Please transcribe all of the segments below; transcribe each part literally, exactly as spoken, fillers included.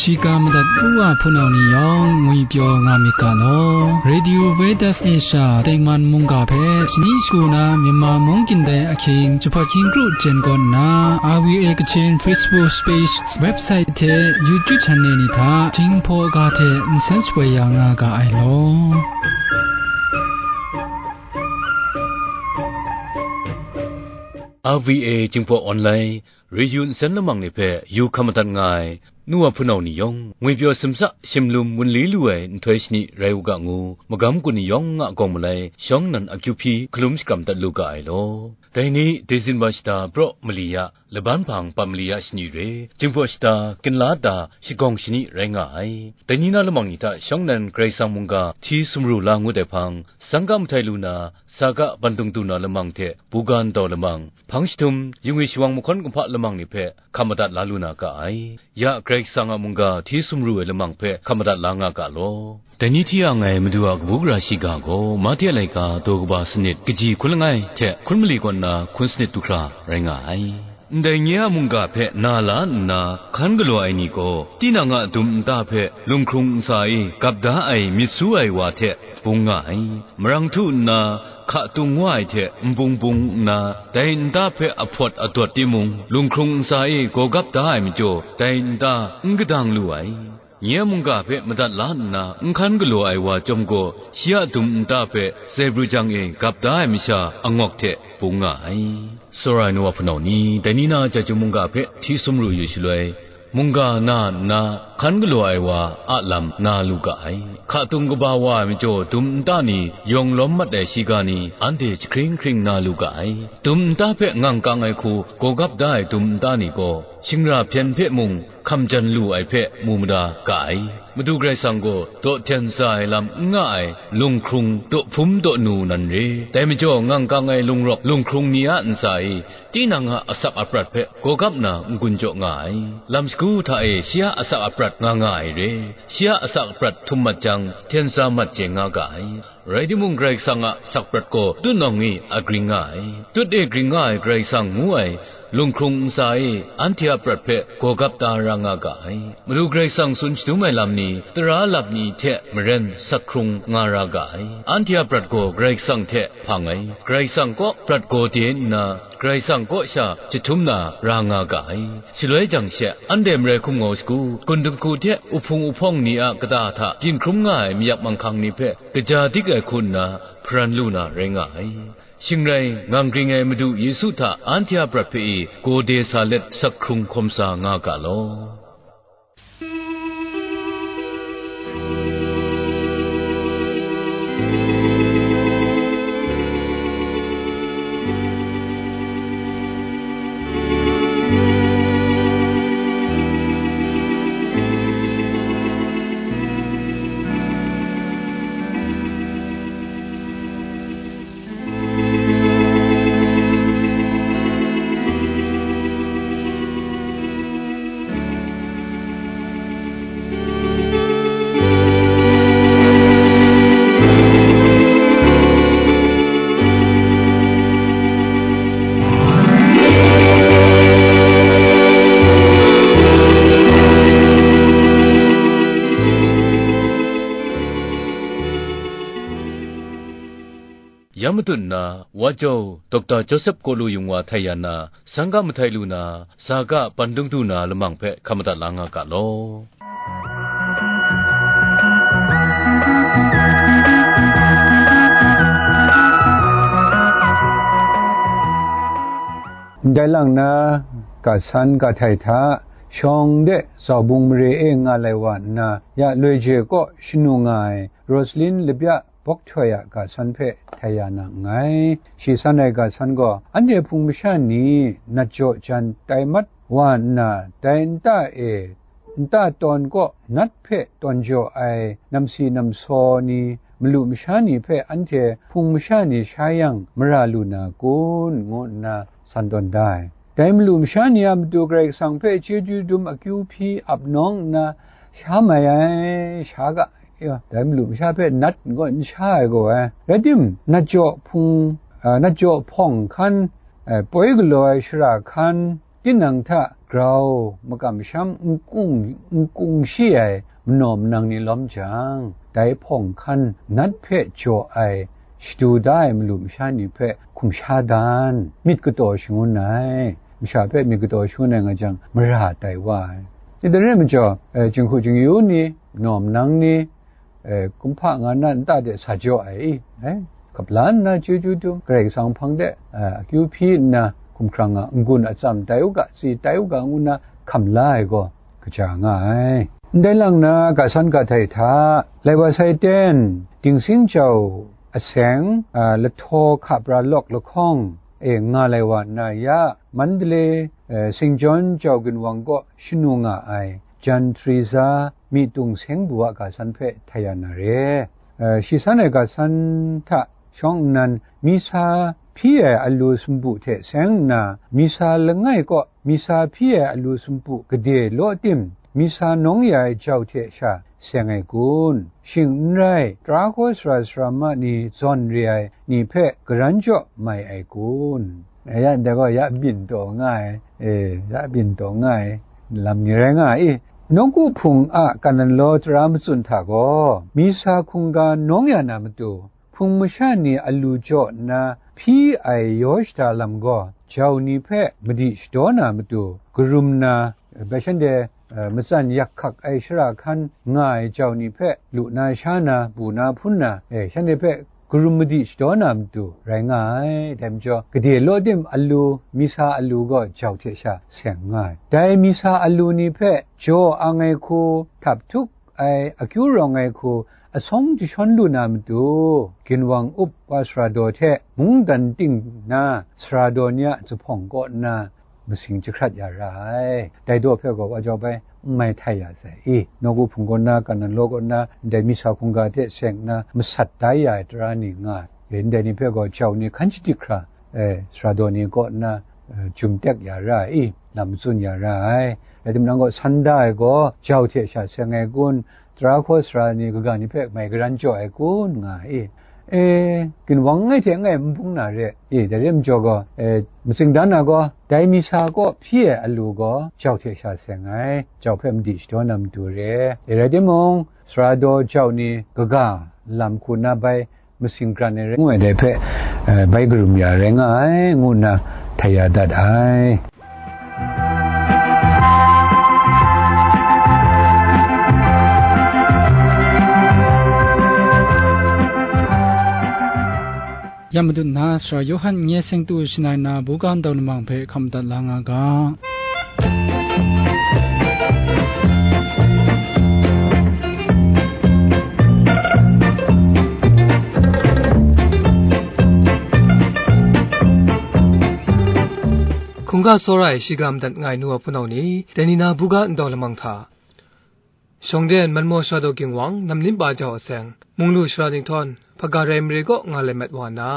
Shiga madat u wa hpunau ni yawng ngwi pyaw nga myit ga law. Radio Veritas Asia tengman mungga hpe shani shagu na Myanmar mung gindai ahkying jahpawt hkying kru jen kawn nna, R V A Kachin Facebook page, website hte YouTube channel ni hta Jinghpaw ga hte nsen shapoi ya nga ga ai law. R V A Jinghpaw Online, Ryu nsen lamang ni hpe yu hkam madat nga ai, nu wa hpunau ni yawng, ngwi pyaw simsa shimlum wunli lu ai nhtoi shani rai u ga ngu, magam gun ni yawng a gawng malai, shawng nnan akyu hpyi hkalum shakram dat lu ga ai law. Dai ni, December shata praw mali ya, laban hpang pa mali ya shani re, Jinghpaw shata, kinla da, shagawng shani rai nga ai. Dai ni na lamang ni hta shawng nnan Karai Kasang mungga hti sumru la ngut ai hpang, sangga mahtai lu na, saga bandung du na lamang hte buga ndau lamang, hpang jahtum, yingwi shawang mahkawn kumhpa lamang ni hpe hkam madat la lu na ga ai. Ya Karai Kasang a mungga hti sumru ai lamang hpe hkam madat la nga ga law. Dai ni hti ya ngai Madu a kabu gara shiga gaw, Mahte a laika daw kaba sanit, kaji hkun langai hte hkun mali kaw nna hkun sanit du hkra rai nga ai. Ndai nye a mungga hpe na la nna hkan galaw ai ni gaw, tinang a dum nta hpe lunghkrung ntsa e gap da ai myit su ai wa hte bung nga ai. Marang htu nna hka tung wa ai hte nbung bung nna, dai nta hpe ahpawt adawt timung, lunghkrung ntsa e gaw gap da ai majaw, dai nta n kadang lu ai. Nye a mungga hpe madat la nna n hkan galaw ai wa chyawm gaw, shi a dum nta hpe zaibru jang e gap da ai masha angawk hte bung nga ai. Tsawra ai nu wa hpunau ni, dai ni na Jahtum mungga hpe hti sumru yu shaloi, mungga na nna hkan galaw ai wa a lam na lu ga ai. Hka tung kaba wa ai majaw dum nta ni yawng lawm mat ai shiga ni anhte jahkring hkring na lu ga ai. Dum nta hpe ngang kang ai hku gaw gap da ai dum nta ni gaw, shingra hpyen hpe mung hkam jan lu ai hpe mu mada ga ai. Madu Karai Kasang gaw daw hten sa ai lam n nga ai lunghkrung daw hpum daw nu nan re. Dai majaw ngang kang ai lungrawk lunghkrung ni a ntsa e tinang a asak aprat hpe gaw gap na n-gun jaw nga ai. Lam sagu hta e shi a asak aprat nga nga ai re. Shi a asak aprat htum mat jang, hten sa mat chye nga ga ai. Rai timung, Karai Kasang a sakprat gaw tutnawng e agring nga ai. Tut e gring nga ai Karai Kasang ngu ai lunghkrung ntsa e anhte a prat hpe gaw gap da ra nga ga ai. Madu Karai Kasang tsun shadum ai lam ni, tara lap ni hte maren sak hkrung nga ra ga ai. Anhte a prat gaw Karai Kasang hte hpang ai. Karai Kasang kaw prat gaw de nna, Karai Kasang kaw sha jahtum na ra nga ga ai. Shaloi jang she, anhte marai hkum ngau shagu, gun dinghku hte uhpung uhpawng ni a kata hta byin hkrum nga ai mayak manghkang ni hpe kaja dik ai hku nna hparan lu na rai nga ai. Shing rai, ngang gring ai Madu Yesu hta anhte a prat hpe e gaw de sa let sak hkrung hkawm sa nga ga law. Ya matut nna, Wa Jau, Dokta Joseph Kalu Yung wa htai ya na, sangga mahtai lu na, saga bandung du na lamang hpe hkam madat la nga ga law. Ndai lang na, ga san ga htai hta, shawng de zaubung mare e nga lai wa nna, ya loi je kaw shanu nga ai Rosalin Labya Bawk Htoi a ga san hpe htai ya na nngai. Shi san ai ga san gaw, anhte hpung masha ni nat jaw jan tai mat wa nna, dai nta e, nta tawn kaw nat hpe tawn jaw ai namsi namsaw ni, malu masha ni hpe anhte hpung masha ni sha yang mara lu na kun, ngu nna san tawn da ai. Dai malu masha ni a matu Karai Kasang hpe chyeju dum akyu hpyi ap nawng nna sha mai ai, sha ga, ya, dai malu masha hpe nat n gaw n sha ai gaw ai. Rai tim, nat jaw hpung, a, nat jaw hpawng hkan, a, poi galaw ai shara hkan, tinang hta grau makam sham n kung, n kung shi ai manaw manang ni lawm jang, dai hpawng hkan nat hpe jaw ai shadu da ai malu masha ni hpe hkum sha dan, myit kataw shangun ai, masha hpe myit kataw shangun ai nga jang, mara tai wa ai. Dai rai majaw, eh, jinghku jingyu ni, manaw manang ni, eh, kumhpa nga na nta de sa jaw ai i, eh, hkap la nna chyeju dum, Karai Kasang hpang de, eh, akyu hpyi nna, hkumhkrang a n-gun atsam tai u ga, tsi tai u ga, ngu nna hkam la ai gaw, kaja nga ai. Ndai lang na, ga san ga htai hta, lai wa sai ten, dingsing jau aseng, a, lahtaw hka pra lawk lahkawng e nga lai wa nna ya, Mandalay, e, Saint John jau ginwang kaw shanu nga ai, Jan Teresa myitung seng bu a ga san hpe htai ya na re. E, shi san ai ga san hta shawng nnan, misa hpyi ai alu sumpu hte seng nna, misa langai kaw misa hpyi ai alu sumpu gade law tim, misa nawng ya ai jau hte sha seng ai kun? Shing n rai, tara hkaw sara sara ma ni zawn re ai ni hpe garan jaw mai ai kun? Ya ndai gaw, ya byin taw nga ai, e, ya byin taw nga ai lam ni rai nga ai i? Nawku hpung a kanan law tara matsun hta gaw, misa hkungga nawng ya na matu, hpung masha ni alu jaw nna hpyi ai yaw shada lam gaw, jau ni hpe madi shadaw na matu, karum na, bai shanhte, eh, matsan yak hkak ai shara hkan nga ai jau ni hpe lu na, sha na, bu na, hpun na, eh, shanhte hpe karum madi shadaw na matu rai nga ai. Dai majaw, gade law tim alu, misa alu gaw jau hte sha seng nga ai. Dai misa alu ni hpe jaw ang ai hku, htap htuk ai, akyu rawng ai hku, asawng jashawn lu na matu, ginwang up wa sara daw hte mungdan ting nna, sara daw ni a zuphpawng kaw nna masing jahkrat ya ra ai. Dai daw hpe gaw wa jau bai n mai htai ya sai i? Nawku hpung kaw nna, kanan law kaw nna, ndai misa hkungga hte seng nna masat dai ya ai tara ni nga ai. Ndai ni hpe gaw jau ni hkan shadik hkra, e, sara daw ni kaw nna, e, jum tek ya ra ai i? Lam matsun ya ra ai. Rai timung, nang gaw san da ai gaw, jau hte sha seng ai kun? Tara hkaw sara ni kaga ni hpe mai garan jaw ai kun? Nga ai i? E, ginwang langai hte langai n bung na re i? Dai rai majaw gaw, e, matsing dan na gaw, dai misa kaw hpyi ai alu gaw jau hte sha seng ai, jau hpe madi shadaw na matu re. E, rai timung, sara daw jau ni kaga lam hku na bai masing kran ai rai, ngu ai dai hpe, eh, bai karum ya rai nga ai, ngu nna htai ya dat ai. Ya madat na, Sara Yawhan nye seng tu shangai na buga ndau lamang hpe hkam dat la nga ga. Hkungga tsawra ai shiga madat nga ai nu wa hpunau ni, dai ni na buga ndau lamang hta, shawng den Manmaw Sara Daw Ginwang, Namnim Pa jau aseng, munglu sara nhtawm, hpaga rai mare kaw nga lai mat wa na,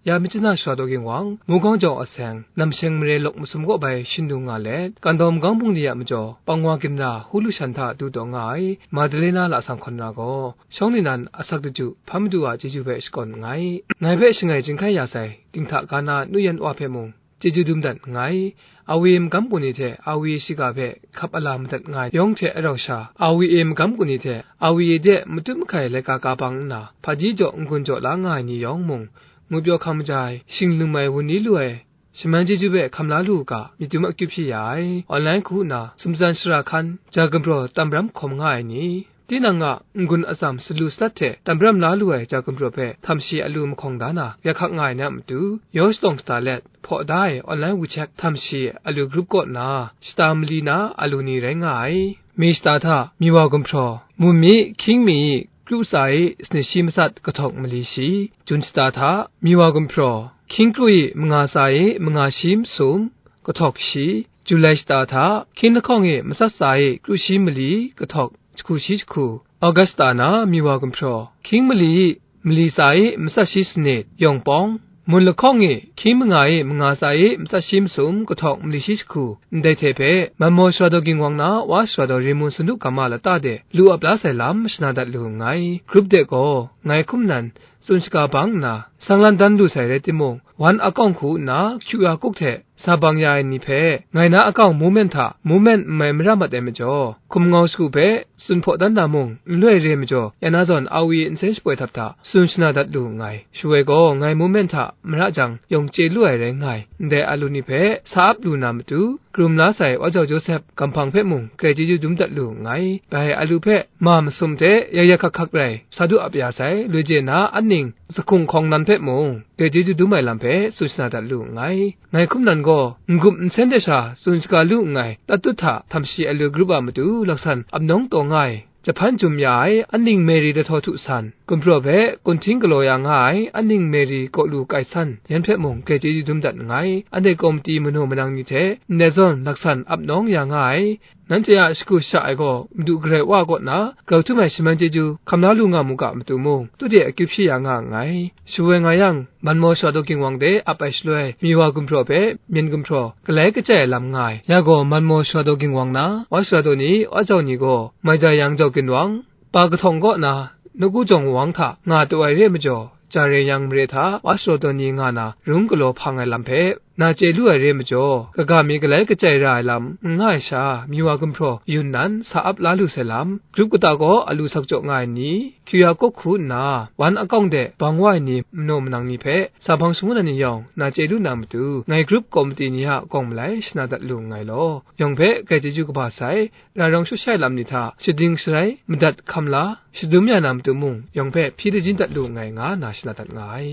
ya Myitkyina Sara Daw Ginwang, Mogaung jau aseng, Namsheng mare lawk masum kaw bai shin dung nga let, kandawm gang bungli a majaw, pangwa ginra hku lushan hta du taw nga ai, Madalena lasang hkawn na gaw, shawng nnan asak daju hpa madu a chyeju hpe shakawn nngai. Ngai hpe shangai chyinghkai ya sai, dinghta ga na nu yan wa hpe mung, chyeju dum dat nngai. Awi magam kaw ni hte awi shiga hpe hkap ala madat nga ai yawng hte arau sha, awi e magam kaw ni hte awi e de matut mahkai laika ka bang nna, hpaji jaw n-gun jaw la nga ai ni yawng mung, ngupyaw hkang maja ai, shing lum ai, wun ni lu ai, shaman chyeju hpe hkam la lu u ga, myit dum akyu hpyi ya ai. Online hku nna, sumtsan shara hkan, ja gumhpraw tam ram hkawm nga ai ni, tinang a n-gun atsam salu sadat hte tam ram la lu ai ja gumhpraw hpe htam shi alu mahkawng da na, yak hkak nga ai ni a matu, yaw shatawng shada let, hpaw da ai online WeChat htam shi alu grup kaw na, shata mali na alu ni rai nga ai. Mi shata hta, mi wa gumhpraw, mun mi, hkying mi, kru tsa e, sanit shi matsat, kahtawk mali shi. Jun shata hta, mi wa gumhpraw, hkying kru e, manga tsa e, manga shi masum, kahtawk shi. Julai shata hta, hkying lahkawng e, matsat tsa e, kru shi mali, kahtawk jahku shi jahku. August shata na, mi wa gumhpraw, hkying mali e, mali tsa e, matsat shi sanit, yawng pawng. Mun lahkawng e, hkying manga e, manga tsa e, matsat shi masum, kahtawk mali shi jahku. Ndai hte hpe, Manmaw Sara Daw Ginwang na Wa Sara Daw Rimung Sandu Kama lata de, lu ap la sai lam, shana dat lu nngai. Grup de gaw, ngai hkum nan tsun shaga bang nna, sanglan dan lu sai rai timung, wan akawng hku nna, Q R code hte sa bang ya ai ni hpe, ngai na akawng momen hta momen n mai mara mat ai majaw, hkum ngau shagu hpe tsun hpaw dan na mung n loi re ai majaw, ya na zawn A O E nsen shapoi htap hta tsun shana dat lu nngai. Shaloi gaw ngai momen hta mara jang yawng chye lu ai rai nngai. Ndai a lu ni hpe sa ap lu na matu, karum la sai Wa Jau Josep gampang hpe mung grai chyeju dum dat lu nngai. Bai a lu hpe ma masum hte yak yak hkak hkak rai sa du ap ya sai, loi je na anning zahkung hkawng nan hpe mung grai chyeju dum ai lam hpe tsun shana dat lu nngai. Ngai hkum nan gaw n-gup nsen de sha tsun shaga lu nngai, Tatut hta Htamshi a lu grup a matu laksan ap nawng taw nga ai, Jahpan jum ya ai anning Mary Lahtaw Htu San, gumhpraw hpe kunhting galaw ya nga ai anning Mary Kaw Lu Kai San, yan hpe mung grai chyeju dum dat nngai. Anhte komiti manaw manang ni hte ndai zawn laksan ap nawng ya nga ai, nanhte a shagu sha ai gaw Madu Karai Wa kaw na grau htum ai shaman chyeju hkam la lu nga mu ga matu mung, tu de akyu hpyi ya nga nngai. Shaloi nga yang, Manmaw Shara Daw Ginwang de ap ai shaloi, Miwa gumhpraw hpe Myen gumhpraw galai kachai ai lam nga ai. Ya gaw, Manmaw Shara Daw Ginwang na Wa Shara Daw ni, Wa Jau ni gaw, Mai Ja Yang Jau Ginwang, Pa Kahtawng kaw na Nawku Jawng Wang hta nga taw ai re ai majaw, Jare Yang mare hta Wa Shara Daw ni nga na rung galaw hpang ai lam hpe na chye lu ai re ai majaw, kaga mi galai kachai ra ai lam n nga ai sha, Miwa gumhpraw yun nan sa ap la lu sai lam, grup kata gaw a lu sak jaw nga ai ni, Q R code hku nna, wan akawng de bang wa ai ni, manaw manang ni hpe sa hpang shangun ai ni yawng, na chye lu na matu, ngai grup komiti ni a kawng malai shana dat lu nngai law, yawng hpe grai chyeju kaba sai, ra rawng shaw shai lam ni hta shading sharai, madat hkam la, shadum ya na matu mung, yawng hpe hpyi lajin dat lu nngai, nga na shana dat nga ai.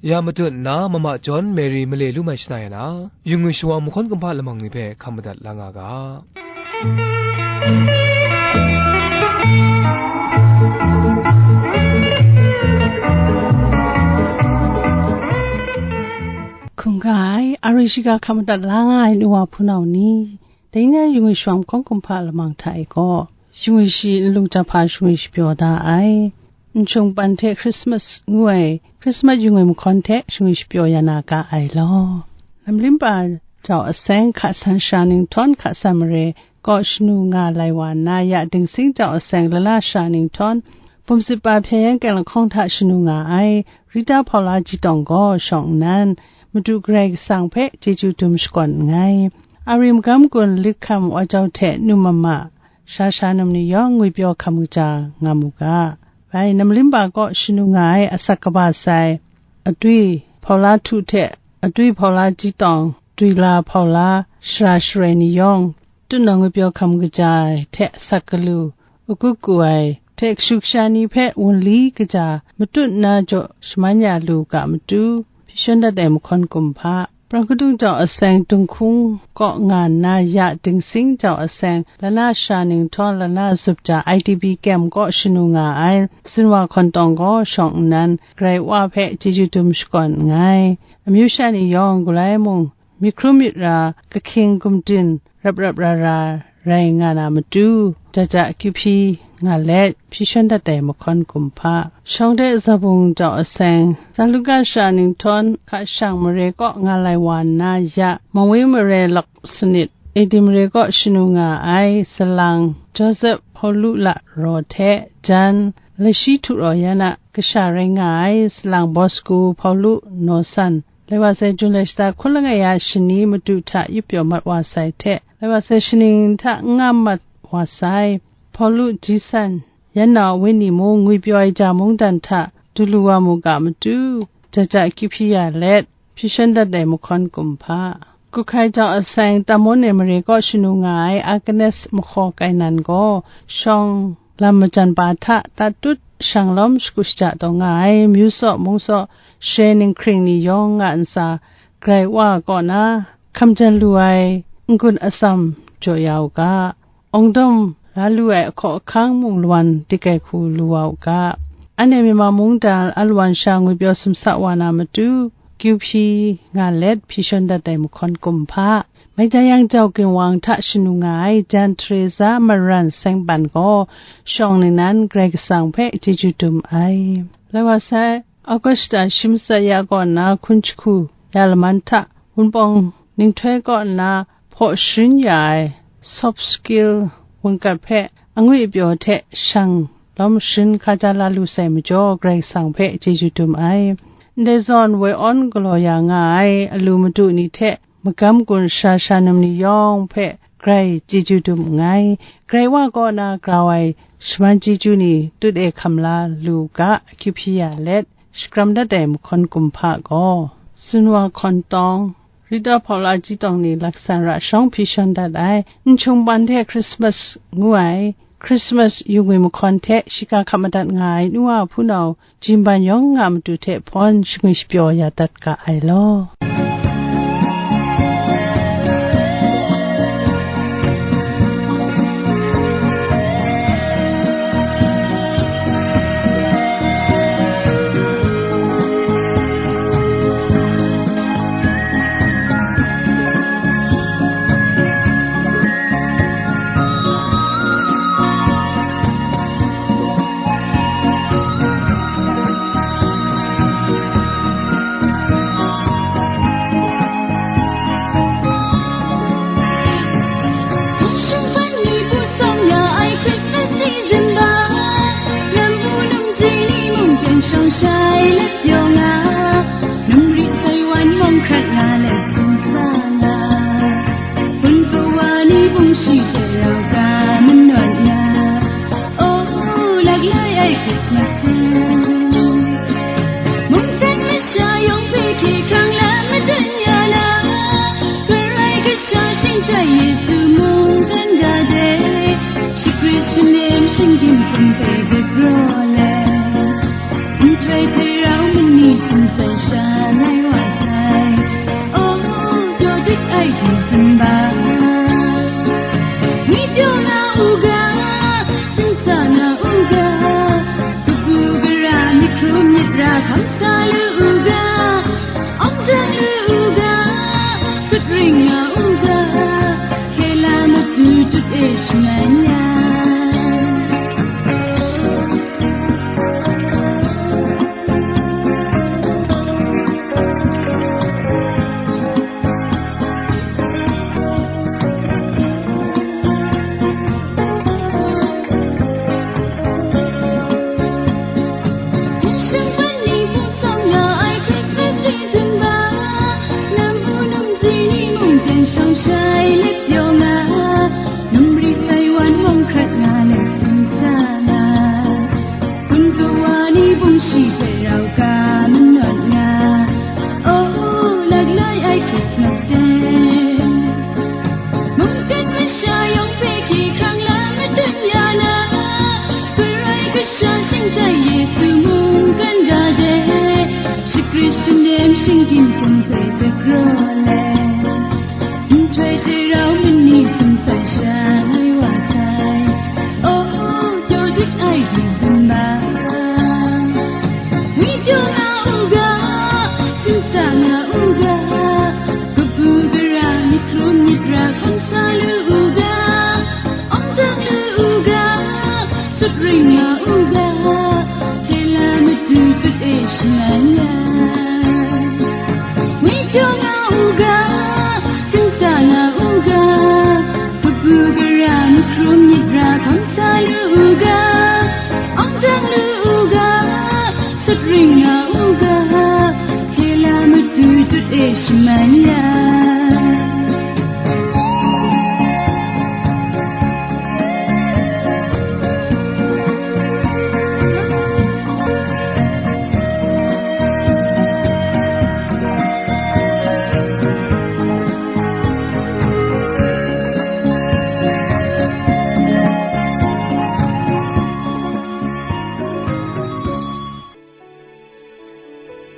Ya matut nna, mama John Mary male lu mai shana ya na, yu ngwi shawa mahkawn kumhpa lamang ni hpe hkam madat la nga ga. Hkungga ai, a rai shiga hkam madat la nga ai nu wa hpunau ni, dai ni a yu ngwi shawa mahkawn kumhpa lamang hta e gaw, yu ngwi shi nlung jahpa yu ngwi shapyaw da ai. N shung pan hte Christmas ngu ai Christmas yu ngwi mahkawn hte yu ngwi shapyaw ya na ga ai law. Namlim pa jau aseng hka san shara ninghtawn hka san mare kaw shanu nga lai wa nna, ya Dingsing jau aseng lala shara ninghtawn, bum sit pa hpyen yan keng lahkawng hta shanu nga ai Rita Hpaula Jitawng gaw shawng nnan, Madu Karai Kasang hpe chyeju dum shakawn nngai. A ri magam gun lit hkam wa jau hte nu mama, sha sha num ni yawng ngwipyaw hkam kaja nga mu ga. Bai, Namlim pa kaw shanu nga ai asak kaba sai, Adwi Hpaula Htu hte Adwi Hpaula Jitawng, Dwila Hpaula, Shara Sharoi ni yawng, tutnawng ngwipyaw hkam kaja ai hte asak galu, agut ku ai hte kashu kasha ni hpe wunli kaja matut na jaw shaman ya lu ga matu, hpyi shawn dat ai mahkawn kumhpa, Prang Kadung jau aseng Dunghkung kaw nga nna, ya Dingsing jau aseng lana sha ninghtawng lana zup ja I D P kem kaw shanu nga ai Sinwa Hkawn Tawng gaw shawng nnan, Karai Wa hpe chyeju dum shakawn nngai. Amyu sha ni yawng galai mung, myit hkrum myit ra, kahkying gumdin, rap rap ra ra rai nga na matu, ja ja akyu hpyi nga let, hpyi shawn dat ai mahkawn kumhpa, shawng de zabung jau aseng, San Luka sha ninghtawng hka shang mare kaw nga lai wa nna, ya Mawwi mare lak sanit, Edi mare kaw shanu nga ai salang, Josep Hpawlu La Raw hte jan, Lashi Htu Raw yan a kasha rai nga ai salang, Bosku Hpawlu Naw San, lai wa sai, Jun lai shata hkun langai ya shani madu hta yup pyaw mat wa sai hte, lai wa sai, shaning hta n nga mat wa sai, Hpawlu Ji San, yan nau wenyi mung ngwipyaw ai ja mungdan hta du lu wa mu ga matu, ja ja akyu hpyi ya let, hpyi shawn dat ai mahkawn kumhpa, Kuhkai jau aseng Tamon e mare kaw shanu nga ai Agnes Mahkaw Kainan gaw shawng lam majan pa hta tatut shanglawm shagu shaja taw nga ai, myu saw mung saw, share ninghkring ni yawng nga ntsa, Karai Wa kaw na hkam jan lu ai n-gun atsam jaw ya u ga, awng dawm la lu ai ahkaw ahkang mung lawan dik ai hku lu wa u ga. Anhte Myanmar mungdan a lawan sha ngwipyaw sumsa wa na matu, kyu hpyi nga let, hpyi shawn dat ai mahkawn kumhpa, Mai Ja Yang Jau Ginwang hta shanu nga ai Jan Teresa Maran Sengpan gaw shawng ningnan Karai Kasang hpe chyeju dum ai. Lai wa sai, Augusta shi matsat ya kaw nna hkun jahku ya laman hta Wunpawng ninghtoi kaw nna hpaw sharin ya ai soft skill wungat hpe angwi apyaw hte shang lawm sharin hkaja la lu sai majaw, Karai Kasang hpe chyeju dum ai. Ndai zawn woi awn galaw ya nga ai alu madu ni hte magam gun sara sara num ni yawng hpe grai chyeju dum nngai. Grai Wa kaw na grau ai shaman chyeju ni tut e hkam la lu ga, akyu hpyi ya let, shakram dat ai mahkawn kumhpa gaw, Sunwa Hkawn Tawng, Rita Paula Ji Tawng ni laksan ra shawng hpyi shawng dat ai, N Hkyungban hte Christmas ngu ai, Christmas yu ngwi mahkawn hte shika hkap madat nga ai nu wa hpunau Jinban yawng a matu hte hpawn shangwi shapyaw ya dat ga ai law. Mungkan masha yawng hpe hkye hkrang lam madun ya na, Karai Kasha shingtai Yesu mungkan ga de, shakri shanem shinggyim hkum hpe dagraw let, nhtoi hte rau mani tsun sai sha lai wa sai. Oh, pyaw dik ai Disemba. Ngwi pyaw na u ga, tsun sa na u ga, kabu gara myit hkrum myit ra hkam sa lu u ga, awng dang lu u ga, sut ring nga u ga, hkye la madu tut e shaman ya. Kun kawa ni bungshi hpe rau ka manawn nga, oh, laklai ai Christmas Day. Mungkan masha yawng hpe hkye hkrang lam madun ya na, Karai Kasha shingtai Yesu mungkan ga de, shakri shanem shinggyim hkum hpe dagraw let, nhtoi hte rau mani tsun sai sha lai wa sai. Oh, pyaw dik ai Disemba. Ngwi pyaw nga u ga, tsun sa nga u ga, kabu gara myit hkrum myit ra hkam sa lu u ga, awng dang lu u ga, sut ring nga u ga, hkye la madu tut e shaman ya. Ngwi pyaw nga u ga, tsun sa nga u ga, kabu gara myit hkrum myit ra hkam sa lu u ga, awng dang lu u ga, sut ring nga u ga, hkye la madu tut e shaman ya.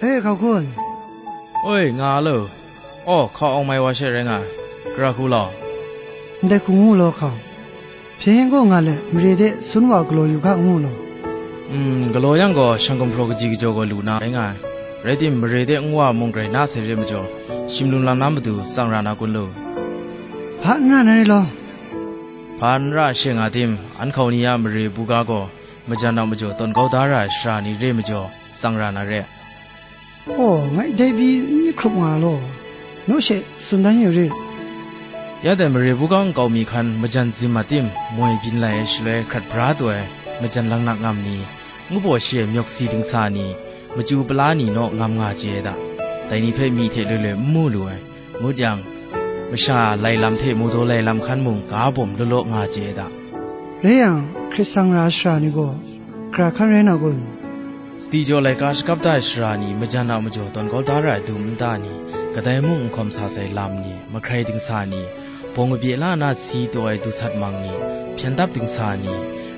E, hkau hkun. Oi, nga lo. Aw, hkau awng mai wa she rai nga ai. Gara hku law. Ndai hku ngu law, hkau. Hpyen gaw nga let, mare de sun wa galaw yu ga ngu law. Mm, galaw yang gaw, shang gumhpraw kaji kajaw gaw lu na rai nga ai. Rai tim, mare de nwa mung grai na sai re majaw, shim lung lang na matu tsang ra na kun lu? Hpa n ra na re law. Hpa n ra she nga tim, an hkau ni a mare buga gaw, majan a majaw tawn kau da ra ai sara ni re majaw, tsang ra na re. Oh, ngai dai pyi n myit hkrup nga law. Nu she, tsun dan yu rit. Ya dai mare bukang kau mi hkan majan zim a tim moi byin lai ai shaloi hkrat bra taw ai majan langnak ngam ni, ngu baw shi ai myawk si dingsa ni, machyu pala ni naw ngam nga chye ai da. Dai ni hpe myi hte loi loi n mu lu ai, ngut yang, masha lai lam hte mawdaw lai lam hkan mung ga bawm law law nga chye ai da. Rai yang, hkrit sang ra ai sara ni gaw, gara hkan rai na kun? Sadi jaw laika shakap da ai sara ni, majan a majaw tawn kau da ra ai dum nta ni, kadai mung n hkawm sa sai lam ni, mahkrai dingsa ni, bawng kabye la na si taw ai dusat mang ni, hpyen dap dingsa ni,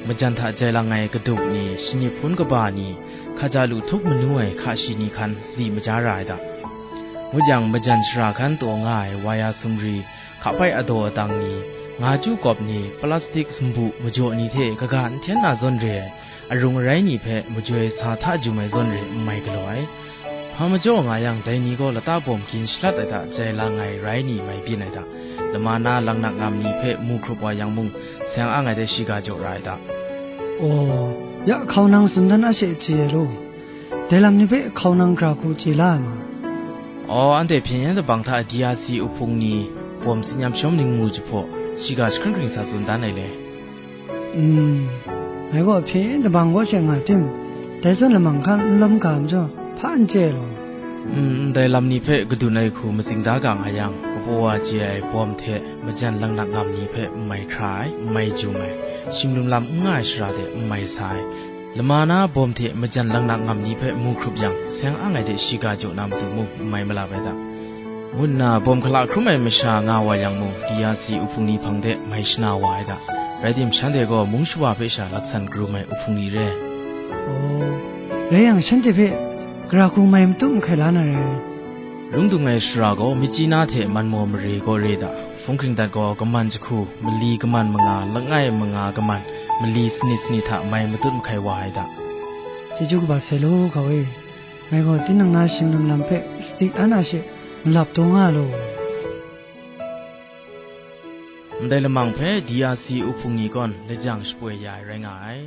majan hta jai lang ai kaduk ni, shanip hpun kaba ni, hkaja lu htup manu ai hka shi ni hkan sadi maja ra ai da. Ngut yang, majan shara hkan taw nga ai waya sumri, hkapai adaw adang ni, nga chyu kawp ni, plastik sumbu majaw ni hte kaga n hten na zawn re ai, arung arai ni hpe majoi sa hta jum ai zawn re n mai galaw ai. Hpa majaw nga yang, dai ni gaw lata bawm gin shalat ai hta jai lang ai rai ni mai byin ai hta, lama na langnak ngam ni hpe mu hkrup wa yang mung, seng ang ai de shiga jaw ra ai hta. Aw, ya hkau nang tsun dan a she chye ai law, dai lam ni hpe hkau nang gara hku chye la ai ma? Aw, anhte hpyen yen dabang hta D R C uhpung ni bawm tsin yam shawm ning mu jahpaw, shiga jahkring hkring sa tsun dan ai le. Mm, ngai gaw hpyen yin dabang kaw she nga tim, dai zawn lamang hkan n lawm ga majaw, hpa n chye ai law. Mm, ndai lam ni hpe kadun ai hku matsing da ga nga yang, kapaw wa chye ai bawm hte majan langnak ngam ni hpe n mai hkra ai, n mai jum ai, shing lum lam n nga ai shara de n mai sa ai, lama na bawm hte majan langnak ngam ni hpe mu hkrup yang, seng ang ai de shiga jaw na matu mung n mai malap ai da. Ngu nna bawm hkala hkrum ai masha nga wa yang mung, D R C uhpung ni hpang de mai shana wa ai da. Rai tim, shanhte gaw mung shawa hpe sha laksan karum ai uhpung ni re. Aw, rai yang, shanhte hpe gara hku mai matut mahkai la na re. Lung dung ai shara gaw, myitkyina hte man maw mare gaw re da. Hpung hkring dat gaw, kaman jahku, mali kaman manga, langai manga kaman, mali sanit sanit hta mai matut mahkai wa ai da. Chyeju kaba sai law, hkau e. Ngai gaw tinang na shing lum lam hpe sadi an a she malap taw nga law. Ndai lamang hpe D R C uhpung ni gawn lajang shapoi ya ai rai nga ai.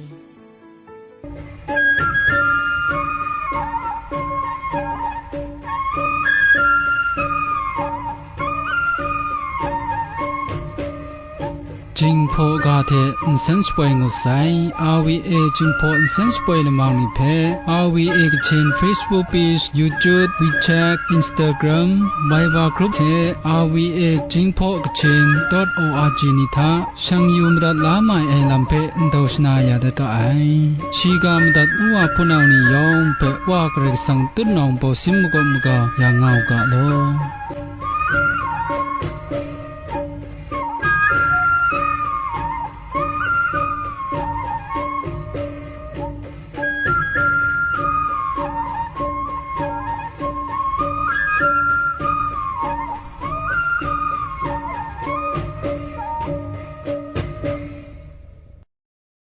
Jinghpaw ga hte nsen shapoi ngut sai. R V A Jinghpaw nsen shapoi lamang ni hpe, R V A Kachin Facebook page, YouTube, WeChat, Instagram, Viber group hte R V A Jinghpaw Kachin dot O R G ni hta shang yu madat la mai ai lam hpe ndau shana ya dat ga ai. Shiga madat u wa hpunau ni yawng hpe Wa Karai Kasang tutnawng bawsin makawp maga ya nga u ga law.